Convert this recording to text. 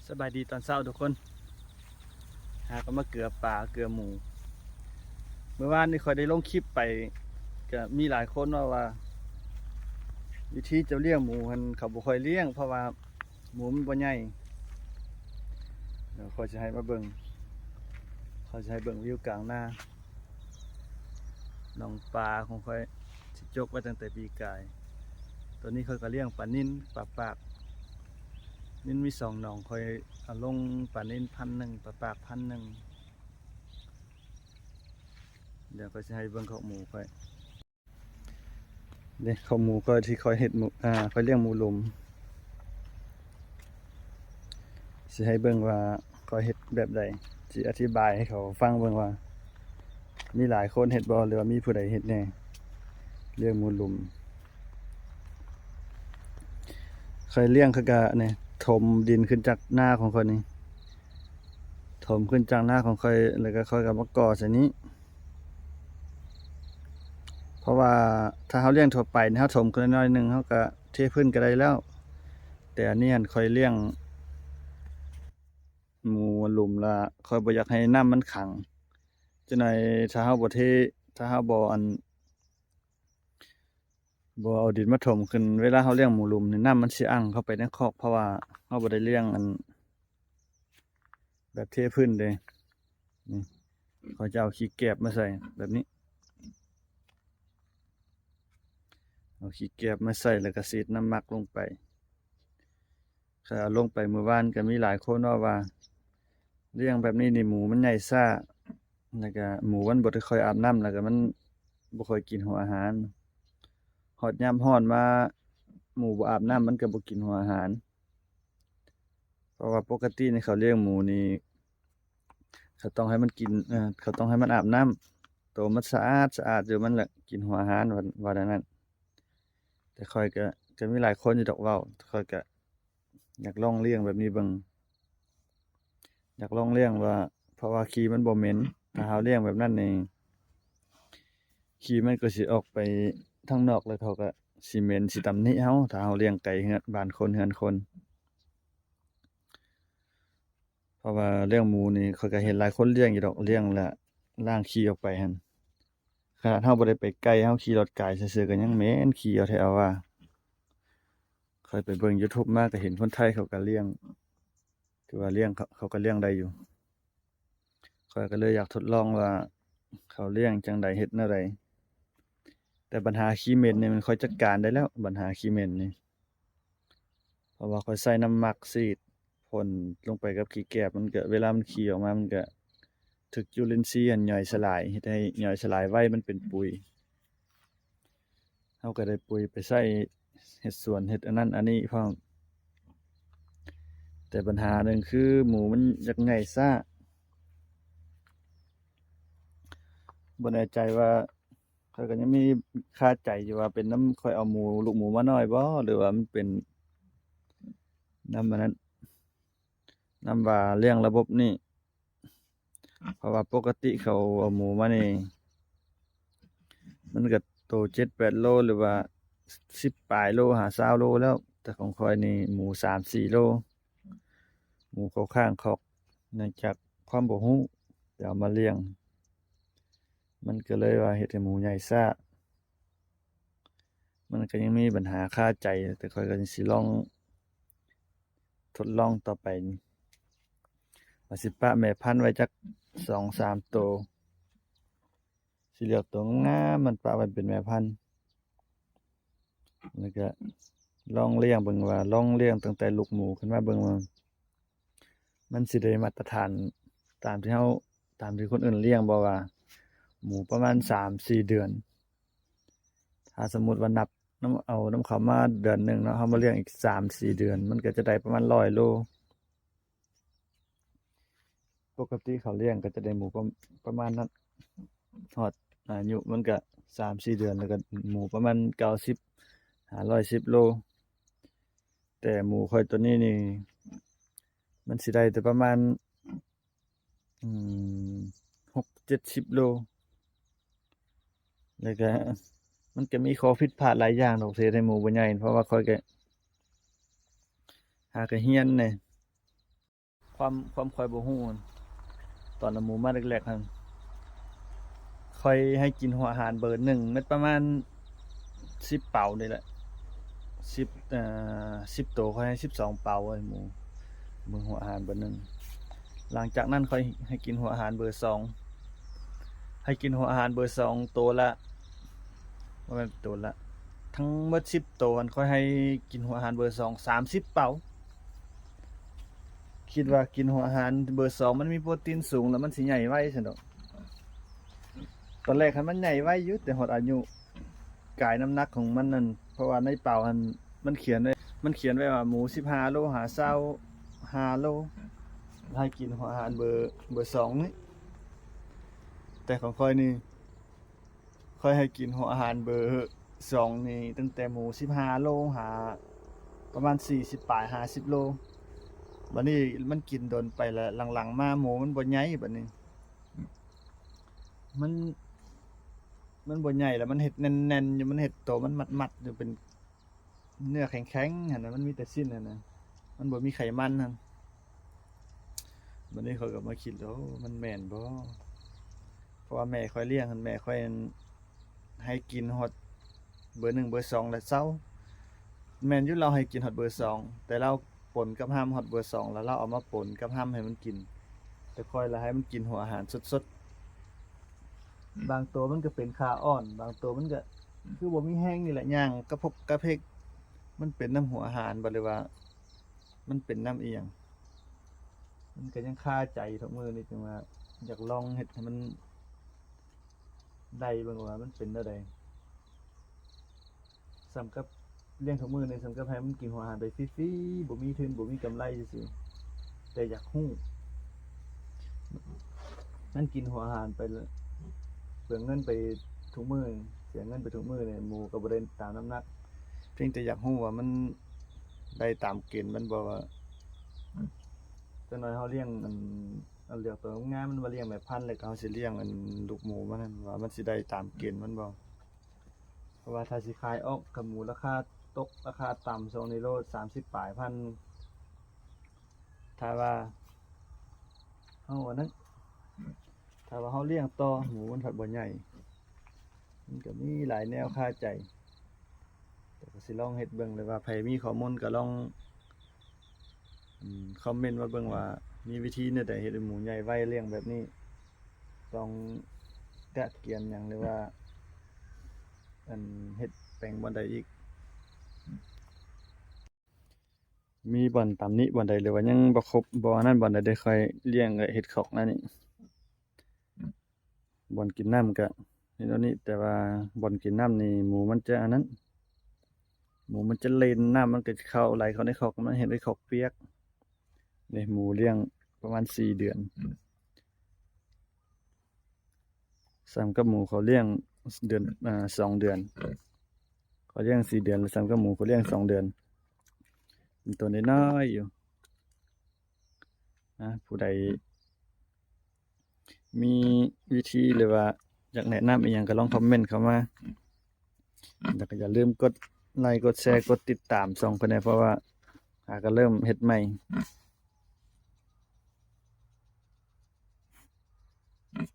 ສະບາຍດີຕອນເຊົ້າທຸກຄົນ. ຫາກໍມາເກືອປາເກືອໝູ. ເມື່ອວານນີ້ຂ້ອຍໄດ້ລົງຄລິບໄປ ກໍມີຫຼາຍຄົນເວົ້າວ່າ ວິທີເຈົ້າລ້ຽງໝູຫັ້ນ ເຂົາບໍ່ຄ່ອຍລ້ຽງ ເພາະວ່າໝູມັນບໍ່ໃຫຍ່. ດຽວຂ້ອຍຊິໃຫ້ມາເບິ່ງ ຂ້ອຍຊິໃຫ້ເບິ່ງວິວກາງນາ. ໜອງປາຂອງຂ້ອຍຊິຈົກໄວ້ຕັ້ງແຕ່ປີກາຍ. ຕອນນີ້ຂ້ອຍກໍລ້ຽງປານິນ ປາປາກ. ນິນມີສອງໜອງ ຂ້ອຍເອົາລົງປານິນພັນໜຶ່ງ ປາປາກພັນໜຶ່ງ. ດຽວຂ້ອຍຊິໃຫ້ເບິ່ງຄອກໝູຂ້ອຍ. ເດ້ ຄອກໝູຂ້ອຍທີ່ຂ້ອຍເຮັດໝູ ອ່າ ຂ້ອຍລ້ຽງໝູຫຼຸມ. ຊິໃຫ້ເບິ່ງວ່າຂ້ອຍເຮັດແບບໃດ ຊິອະທິບາຍໃຫ້ເຂົາຟັງເບິ່ງວ່າ ມີຫຼາຍຄົນເຮັດບໍ່ ຫຼືວ່າມີຜູ້ໃດເຮັດແດ່ ລ້ຽງໝູຫຼຸມ. ຂ້ອຍລ້ຽງ ຂ້ອຍກະນີ້ ຖົມດິນຂຶ້ນຈາກນາຂອງຂ້ອຍນີ້ ຖົມຂຶ້ນຈາກນາຂອງຂ້ອຍ ແລ້ວກະຂ້ອຍກະມາກໍ່ໃສ່ນີ້. ເພາະວ່າຖ້າເຮົາລ້ຽງທົ່ວໄປນີ້ ເຮົາຖົມຂຶ້ນໜ້ອຍໜຶ່ງ ເຮົາກະເທພື້ນກະໄດ້ແລ້ວ. ແຕ່ອັນນີ້ຫັ້ນຂ້ອຍລ້ຽງໝູຫຼຸມລະ ຂ້ອຍບໍ່ຢາກໃຫ້ນ້ຳມັນຂັງ. ຈັກໜ່ອຍຖ້າເຮົາບໍ່ເທ ຖ້າເຮົາບໍ່ ອັນ ບໍ່ເອົາດິນມາຖົມຂຶ້ນ ເວລາເຮົາລ້ຽງໝູຫຼຸມນີ້ ນ້ຳມັນຊິອັ່ງເຂົ້າໄປໃນຄອກ ເພາະວ່າເຮົາບໍ່ໄດ້ລ້ຽງ ອັນ ແບບເທພື້ນເດ້. ນີ້ ເຂົາຈະເອົາຂີ້ແກບມາໃສ່ແບບນີ້ ເອົາຂີ້ແກບມາໃສ່ ແລ້ວກະສີດນ້ຳໝັກລົງໄປ. ຂ້ອຍເອົາລົງໄປມື້ວານ ກະມີຫຼາຍຄົນເວົ້າວ່າ ລ້ຽງແບບນີ້ນີ້ໝູມັນໃຫຍ່ຊ້າ ແລ້ວກະໝູມັນບໍ່ໄດ້ຄ່ອຍອາບນ້ຳ ແລ້ວກະມັນບໍ່ຄ່ອຍກິນຫົວອາຫານ. ຮອດຍາມຮ້ອນມາ ໝູບໍ່ອາບນ້ຳ ມັນກະບໍ່ກິນຫົວອາຫານ. ເພາະວ່າປົກກະຕິນີ້ເຂົາລ້ຽງໝູນີ້ ເຂົາຕ້ອງໃຫ້ມັນກິນ ເອີ ເຂົາຕ້ອງໃຫ້ມັນອາບນ້ຳ ໂຕມັນສະອາດ ສະອາດຢູ່ ມັນລະກິນຫົວອາຫານ ວ່າ ວ່າແນວນັ້ນ. ແຕ່ຂ້ອຍກະ ກະມີຫຼາຍຄົນຢູ່ດອກເວົ້າ ຂ້ອຍກະຢາກລອງລ້ຽງແບບນີ້ເບິ່ງ ຢາກລອງລ້ຽງວ່າ ເພາະວ່າຂີ້ມັນບໍ່ເໝັນ ຖ້າເຮົາລ້ຽງແບບນັ້ນນີ້ ຂີ້ມັນກໍຊິອອກໄປທາງນອກ ແລ້ວເຂົາກໍຊິເໝັນ ຊິຕຳໜິເຮົາ ຖ້າເຮົາລ້ຽງໄກເຮືອນ ບ້ານຄົນເຮືອນຄົນ. ເພາະວ່າລ້ຽງໝູນີ້ ຂ້ອຍກໍເຫັນຫຼາຍຄົນລ້ຽງຢູ່ດອກ ລ້ຽງແລ້ວລ້າງຂີ້ອອກໄປຫັ້ນ. ຂະໜາດເຮົາບໍ່ໄດ້ໄປໃກ້ ເຮົາຂີ່ລົດກາຍຊື່ໆ ກໍຍັງເໝັນຂີ້ເອົາແທ້ເອົາວ່າ. ຂ້ອຍໄປເບິ່ງຢູທູບມາ ກໍເຫັນຄົນໄທເຂົາກໍລ້ຽງ ຖືວ່າລ້ຽງ ເຂົາ ເຂົາກໍລ້ຽງໄດ້ຢູ່. ຂ້ອຍກໍເລີຍຢາກທົດລອງວ່າ ເຂົາລ້ຽງຈັ່ງໃດ ເຮັດແນວໃດ. ແຕ່ບັນຫາຂີ້ເໝັນນີ້ ມັນຂ້ອຍຈັດການໄດ້ແລ້ວ ບັນຫາຂີ້ເໝັນນີ້. ເພາະວ່າຂ້ອຍໃສ່ນ້ຳໝັກສີດພົ່ນລົງໄປກັບຂີ້ແກບ ມັນກະ ເວລາມັນຂີ້ອອກມາ ມັນກະຖືກຈຸລິນຊີຫັ້ນຍ່ອຍສະຫຼາຍ ເຮັດໃຫ້ຍ່ອຍສະຫຼາຍໄວ ມັນເປັນປຸຍ. ເຮົາກໍໄດ້ປຸຍໄປໃຊ້ເຮັດສວນ ເຮັດອັນນັ້ນອັນນີ້ພ້ອມ. ແຕ່ບັນຫາໜຶ່ງຄືໝູມັນຢາກໃຫຍ່ຊ້າ. ບໍ່ແນ່ໃຈວ່າ ຂ້ອຍກໍຍັງມີຄາໃຈຢູ່ວ່າເປັນນຳຂ້ອຍເອົາໝູ ລູກໝູມານ້ອຍບໍ່ ຫຼືວ່າມັນເປັນນຳອັນນັ້ນ ນຳວ່າລ້ຽງລະບົບນີ້. ເພາະວ່າປົກກະຕິເຂົາເອົາໝູມານີ້ ມັນກໍໂຕເຈັດແປດໂລ ຫຼືວ່າສິບປາຍໂລ ຫາຊາວໂລແລ້ວ. ແຕ່ຂອງຂ້ອຍນີ້ໝູສາມສີ່ໂລ ໝູເຂົ້າຂ້າງຄອກ. ເນື່ອງຈາກຄວາມບໍ່ຮູ້ ໄປເອົາມາລ້ຽງ ມັນກໍເລີຍວ່າເຮັດໃຫ້ໝູໃຫຍ່ຊ້າ. ມັນກໍຍັງມີບັນຫາຄາໃຈ ແຕ່ຂ້ອຍກໍຍັງຊິລອງ ທົດລອງຕໍ່ໄປ ວ່າຊິປະແມ່ພັນໄວ້ຈັກສອງສາມໂຕ ຊິເລືອກໂຕງາມໆ ມັນປະໄວ້ເປັນແມ່ພັນ ແລ້ວກະລອງລ້ຽງເບິ່ງວ່າ ລອງລ້ຽງຕັ້ງແຕ່ລູກໝູຂຶ້ນມາເບິ່ງວ່າ ມັນຊິໄດ້ມາດຕະຖານຕາມທີ່ເຮົາ ຕາມທີ່ຄົນອື່ນລ້ຽງບໍ່ ວ່າໝູປະມານສາມສີ່ເດືອນ. ຖ້າສົມມຸດວ່ານັບນຳ ເອົານຳເຂົາມາເດືອນໜຶ່ງເນາະ ເຮົາມາລ້ຽງອີກສາມສີ່ເດືອນ ມັນກໍຈະໄດ້ປະມານຮ້ອຍໂລ. ປົກກະຕິເຂົາລ້ຽງກໍຈະໄດ້ໝູປະ ປະມານນັ້ນ ຮອດອາຍຸມັນກໍສາມສີ່ເດືອນ ແລ້ວກໍໝູປະມານເກົ້າສິບ ຫາຮ້ອຍສິບໂລ. ແຕ່ໝູຂ້ອຍໂຕນີ້ນີ້ ມັນຊິໄດ້ແຕ່ປະມານ ອືມ ຫົກເຈັດສິບໂລ. ແລ້ວກະ ມັນກະມີຂໍ້ຜິດພາດຫຼາຍຢ່າງດອກ ທີ່ເຮັດໃຫ້ໝູບໍ່ໃຫຍ່ ເພາະວ່າຂ້ອຍກະຫາກະຮຽນແດ່. ຄວາມ ຄວາມຂ້ອຍບໍ່ຮູ້ ຕອນເອົາໝູມາແລກໆຫັ້ນ ຂ້ອຍໃຫ້ກິນຫົວອາຫານເບີໜຶ່ງ ແມ່ນປະມານສິບເປົານີ້ແຫຼະ ສິບ ເອີ ສິບໂຕ ຂ້ອຍໃຫ້ສິບສອງເປົາ ໃຫ້ໝູ ເບິ່ງຫົວອາຫານເບີໜຶ່ງ. ຫຼັງຈາກນັ້ນຂ້ອຍໃຫ້ກິນຫົວອາຫານເບີສອງ ໃຫ້ກິນຫົວອາຫານເບີສອງໂຕລະ ບໍ່ແມ່ນໂຕລະ ທັງໝົດສິບໂຕຫັ້ນ ຂ້ອຍໃຫ້ກິນຫົວອາຫານເບີສອງສາມສິບເປົາ. ຄິດວ່າກິນຫົວອາຫານເບີສອງມັນມີໂປຣຕີນສູງ ແລ້ວມັນຊິໃຫຍ່ໄວຊັ້ນດອກ. ຕອນແລກຫັ້ນມັນໃຫຍ່ໄວຢູ່ ແຕ່ຮອດອາຍຸກາຍນ້ຳໜັກຂອງມັນນັ້ນ ເພາະວ່າໃນເປົາຫັ້ນມັນຂຽນໄວ້ ມັນຂຽນໄວ້ວ່າໝູສິບຫ້າໂລຫາຊາວຫ້າໂລ ໃຫ້ກິນຫົວອາຫານເບີ ເບີສອງນີ້. ແຕ່ຂອງຂ້ອຍນີ້ ຂ້ອຍໃຫ້ກິນຫົວອາຫານເບີສອງນີ້ ຕັ້ງແຕ່ໝູສິບຫ້າໂລຫາປະມານສີ່ສິບປາຍຫ້າສິບໂລ. ບາດນີ້ມັນກິນດົນໄປແລ້ວ ຫຼັງໆມາໝູມັນບໍ່ໃຫຍ່ ບາດນີ້ມັນ ມັນບໍ່ໃຫຍ່ ແລ້ວມັນເຮັດແໜ້ນໆຢູ່ ມັນເຮັດໂຕມັນມັດໆຢູ່ ເປັນເນື້ອແຂງໆຫັ້ນນະ ມັນມີແຕ່ຊີ້ນຫັ້ນນະ ມັນບໍ່ມີໄຂມັນຫັ້ນ. ບາດນີ້ຂ້ອຍກໍມາຄິດ ໂອ້ ມັນແມ່ນບໍ່? ເພາະວ່າແມ່ຂ້ອຍລ້ຽງຫັ້ນ ແມ່ຂ້ອຍໃຫ້ກິນຮອດເບີໜຶ່ງເບີສອງແລ້ວເຊົາ. ແມ່ນຢູ່ ລາວໃຫ້ກິນຮອດເບີສອງ ແຕ່ລາວປົນກັບຮຳຮອດເບີສອງ ແລ້ວລາວເອົາມາປົນກັບຮຳໃຫ້ມັນກິນ ແຕ່ຂ້ອຍລະໃຫ້ມັນກິນຫົວອາຫານສົດໆ. ບາງໂຕມັນກໍເປັນຂາອ່ອນ ບາງໂຕມັນກໍຄືບໍ່ມີແຮງນີ້ແຫຼະ ຍ່າງກະພົກກະເພັກ. ມັນເປັນນຳຫົວອາຫານບໍ່ ຫຼືວ່າມັນເປັນນຳອີ່ຫຍັງ? ມັນກໍຍັງຄາໃຈທຸກມື້ນີ້ ຈຶ່ງວ່າຢາກລອງເຮັດໃຫ້ມັນໄດ້ເບິ່ງວ່າມັນເປັນແນວໃດ. ສ່ຳກັບລ້ຽງທຸກມື້ນີ້ ສ່ຳກັບໃຫ້ມັນກິນຫົວອາຫານໄປຟຣີໆ ບໍ່ມີທຶນ ບໍ່ມີກຳໄລຊື່ໆ ແຕ່ຢາກຮູ້ ມັນກິນຫົວອາຫານໄປ ເປືອງເງິນໄປທຸກມື້ ເສຍເງິນໄປທຸກມື້ນີ້ ໝູກໍບໍ່ໄດ້ຕາມນ້ຳໜັກ. ພຽງແຕ່ຢາກຮູ້ວ່າມັນໄດ້ຕາມເກນມັນບໍ່ ວ່າຈັກໜ້ອຍເຮົາລ້ຽງອັນ ເອົາເລືອກໂຕງາມ ມັນວ່າລ້ຽງແມ່ພັນ ແລ້ວກໍເຮົາຊິລ້ຽງອັນລູກໝູມັນນັ້ນ ວ່າມັນຊິໄດ້ຕາມເກນມັນບໍ່. ເພາະວ່າຖ້າຊິຂາຍອອກ ກະໝູລາຄາຕົກ ລາຄາຕ່ຳຊ່ວງນີ້ໂລສາມສິບປາຍພັນ. ຖ້າວ່າເຮົາອັນນັ້ນ ຖ້າວ່າເຮົາລ້ຽງຕໍ່ ໝູມັນພັດບໍ່ໃຫຍ່. ມັນກໍມີຫຼາຍແນວຄາໃຈ ແຕ່ກໍຊິລອງເຮັດເບິ່ງ ຫຼືວ່າໃຜມີຂໍ້ມູນກໍລອງ ອືມ ຄອມເມັນມາເບິ່ງວ່າມີວິທີແນວໃດເຮັດໃຫ້ໝູໃຫຍ່ໄວ ລ້ຽງແບບນີ້ ຕ້ອງກະກຽມຫຍັງ ຫຼືວ່າ ອັນ ເຮັດແປງບ່ອນໃດອີກ? ມີບ່ອນຕຳໜິບ່ອນໃດ ຫຼືວ່າຍັງບໍ່ຄົບ ບໍ່ອັນນັ້ນບ່ອນໃດ ໄດ້ຄ່ອຍລ້ຽງ ເຮັດຄອກແນວນີ້. ບ່ອນກິນນ້ຳກະເຮັດແນວນີ້ ແຕ່ວ່າບ່ອນກິນນ້ຳນີ້ ໝູມັນຈະອັນນັ້ນ ໝູມັນຈະເຫຼັ້ນ ນ້ຳມັນກໍເຂົ້າ ໄຫຼເຂົ້າໃນຄອກ ມັນເຮັດໃຫ້ຄອກປຽກ. ນີ້ໝູລ້ຽງປະມານສີ່ເດືອນ ສ່ຳກັບໝູເຂົາລ້ຽງເດືອນ ອາ ສອງເດືອນ. ເຂົາລ້ຽງສີ່ເດືອນ ສ່ຳກັບໝູເຂົາລ້ຽງສອງເດືອນ ເປັນໂຕນ້ອຍໆຢູ່. ອາ ຜູ້ໃດມີວິທີ ຫຼືວ່າຢາກແນະນຳອີ່ຫຍັງ ກໍລອງຄອມເມັນເຂົ້າມາ ແລ້ວກໍຢ່າລືມກົດໄລ ກົດແຊ ກົດຕິດຕາມຊ່ອງຂ້ອຍແດ່ ເພາະວ່າຫາກໍເລີ່ມເຮັດໃໝ່.